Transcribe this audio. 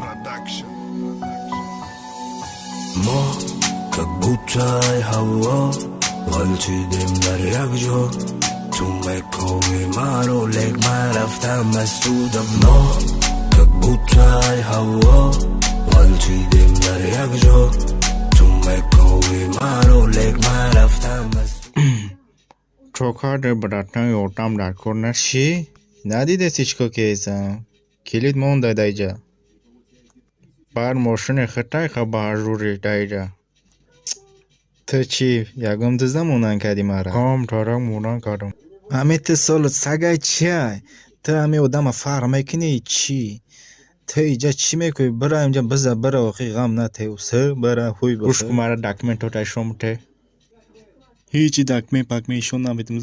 Production. Мо как будто ҳаво ғалтидем дар як ҷо. Ту мекови маро, лек ман рафтам аз ту давно. Как будто ҳаво ғалтидем дар як ҷо. Ту мекови маро, лек ман рафтам аз Чо карде, братан? Ёрдам дар кор нашӣ? Надидеси, чӣ кор кесам? Килид монда даиҷа. Баъд мошини хитай ба ҳажури даиҷа. Ту чӣ, ягон дузда монанд кардӣ мара? Кам тарак монанд кардам. Ҳами ту солу сагай чиай? Ту ҳами одама фарқ мекунӣ, чӣ? Ту иҷа чӣ мекунӣ? Бира инҷа, биза, бира, охи ғам натев. С бира, ҳуй. Гӯш кун, мара документота ишон бите. Ҳечи документ пакмент ишон намедим.